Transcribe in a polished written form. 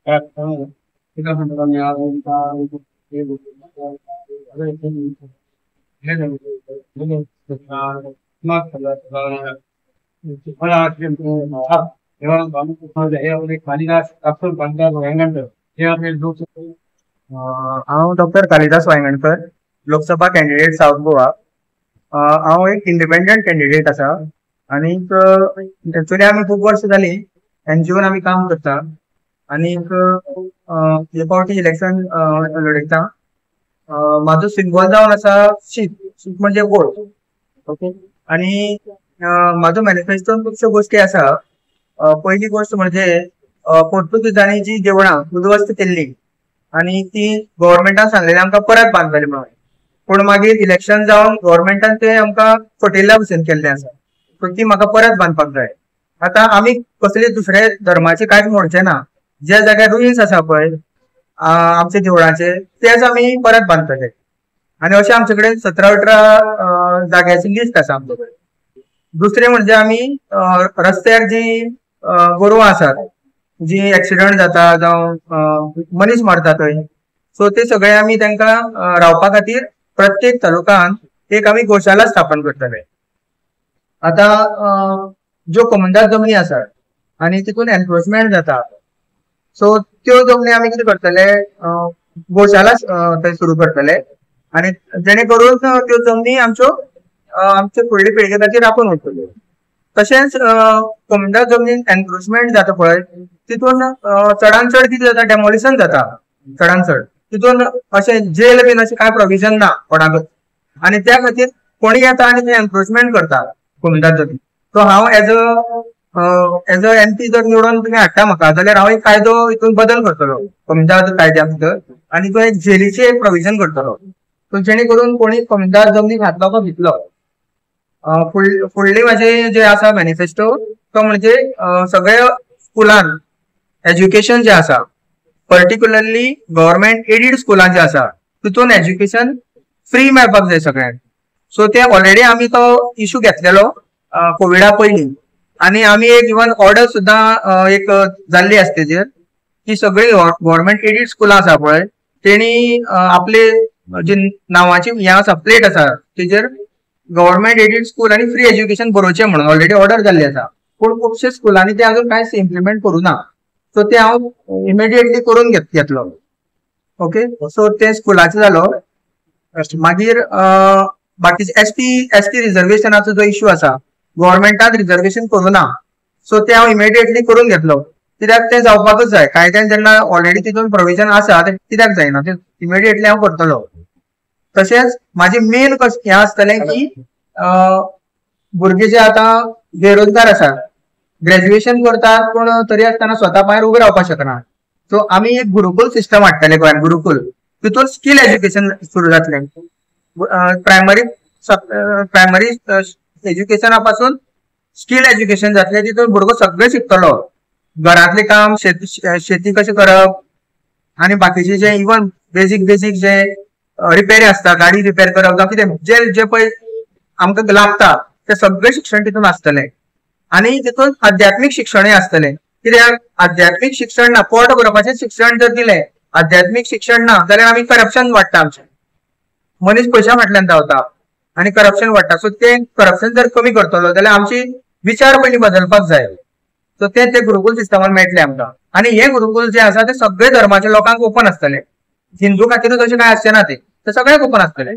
हांव doctor Kalidas Vaingankar, Lok Sabha candidate south Goa. हांव एक इंडिपेंडंट कॅन्डिडेट आसा आनीक एक्चुअली आमी खूब वर्सां जाली एनजीओन आमी काम करता आनीक हे फावटी इलेक्शन लडयता. म्हाजो सिंबल जावन आसा शीत, शीत म्हणजे वोट. ओके. आनी म्हाजो मॅनिफेस्टोन खुबश्यो गोश्टी आसा. पयली गोश्ट म्हणजे पोर्तुगीजांनी जी देवळां उद्ध्वस्त केल्ली आनी ती गव्हर्मेंटान सांगलेली आमकां परत बांदतले म्हणून, पूण मागीर इलेक्शन जावन गव्हर्मेंटान ते आमकां फटयल्ल्या भशेन केल्लें आसा. सो ती म्हाका परत बांदपाक जाय. आतां आमी कसले दुसरे धर्माचे कांयच म्हणचें ना. ज्या जाग्यार रुइन्स आसा पळय आमच्या देवळाचे, तेच आमी परत बांदतले. आनी अशें आमचे कडेन 17-18 जाग्याची लिस्ट आसा आमचे कडेन. दुसरें म्हणजे आमी रस्त्यार जी गोरवां आसात, जी एक्सिडंट जाता जावं मनीस मरता थंय, सो ते सगळे आमी तांकां रावपा खातीर प्रत्येक तालुकान एक आमी गोशाला स्थापन करतले. आतां ज्यो कोमुनिदाद जमनी आसात आनी तितून एनक्रोचमेंट जाता, सो त्यो जमनी आमी कितें करतले, गोशाला थंय सुरू करतले आनी जेणे करून त्यो जमनी आमच्यो आमचे फुडले पिळगे खातीर राखून उरतल्यो. तशेंच कोमुनिदाद जमनीन एनक्रोचमेंट जाता पळय, तितून चडान चड कितें जाता, डेमोलिशन जाता चडान चड. तितून अशें जेल बीन अशें कांय प्रोविजन ना कोणाकच आनी त्या खातीर कोणी येता आनी थंय एनक्रोचमेंट करता कोमुनिदाद जमनी. सो हांव एज अ एमपी जर निवडून तुमी हाडटा म्हाका जाल्यार हांव एक कायदो हितून बदल करतलो कोमुनिदाद कायद्या भितर आनी तो एक जेलीचें एक प्रोविजन करतलो, सो जेणे करून कोणी कोमुनिदाद जमनीक हात लावपाक भितलो. फुडले म्हाजे जे आसा मॅनिफेस्टो तो म्हणजे सगळ्या स्कुलान एज्युकेशन जे आसा, पर्टिक्युलरली गव्हर्मेंट एडीड स्कुलां जे आसा तितून एज्युकेशन फ्री मेळपाक जाय सगळ्यांक. सो ते ऑलरेडी आमी तो इशू घेतलेलो कोविडा पयलीं आनी आमी एक इवन ऑर्डर सुद्दां एक जाल्ली आसा तेजेर की सगळीं गव्हर्मेंट एडीड स्कुलां आसा पळय तेणी आपले जे नांवाची हें आसा प्लेट आसा तेजेर गव्हर्मेंट एडीड स्कूल आनी फ्री एज्युकेशन बरोवचें म्हणून ऑलरेडी ऑर्डर जाल्ली आसा. पूण खुबशे स्कुलांनी ते अजून कांयच इम्प्लिमेंट करूं ना, सो ते हांव इमिडिएटली करून घेतलो. ओके, सो ते स्कुलाचें जालो. मागीर बाकीचे एस टी रिजर्वेशनाचो जो इश्यू आसा, गव्हर्मेंटान रिजर्वेशन करूं ना, सो ते हांव इमिडिएटली करून घेतलो. कित्याक तें जावपाकच जाय, कायद्यान जेन्ना ऑलरेडी तितून प्रोविजन आसा तें कित्याक जायना, तें इमिडिएटली हांव करतलो. तशेंच म्हाजें मेन हें आसतलें की भुरगे जे आतां बेरोजगार आसात, ग्रॅज्युएशन करतात पूण तरी आसतना स्वता पांयार उबे रावपाक शकना, सो आमी एक गुरुकुल सिस्टम हाडटले गोंयांत, गुरुकुल. तितून स्कील एज्युकेशन सुरू जातलें. प्रायमरी प्रायमरी एज्युकेशना पासून स्कील एज्युकेशन जातलें, तितून भुरगो सगळें शिकतलो, घरांतलें काम, शेती कशें करप आनी बाकीचे जे इवन बेजीक बेजीक जे रिपेर आसता, गाडी रिपेर करप जावं कितें जे जे पळय आमकां लागता ते सगळें शिक्षण तितून आसतलें. आनी तितून आध्यात्मीक शिक्षणूय आसतलें. कित्याक आध्यात्मीक शिक्षण ना, पोट भरपाचें शिक्षण जर दिलें, आध्यात्मीक शिक्षण ना जाल्यार आमी करप्शन वाडटा, आमचें मनीस पयशा फाटल्यान धांवता आनी करप्शन वाडटा. सो तें करप्शन जर कमी करतलो जाल्यार आमची विचार पयलीं बदलपाक जाय. सो तें ते गुरुकुल सिस्टमान मेळटलें आमकां. आनी हें गुरुकुल जें आसा तें सगळे धर्माच्या लोकांक ओपन आसतलें, हिंदू खातीरूच अशें कांय आसचें ना, तें सगळ्यांक ओपन आसतलें.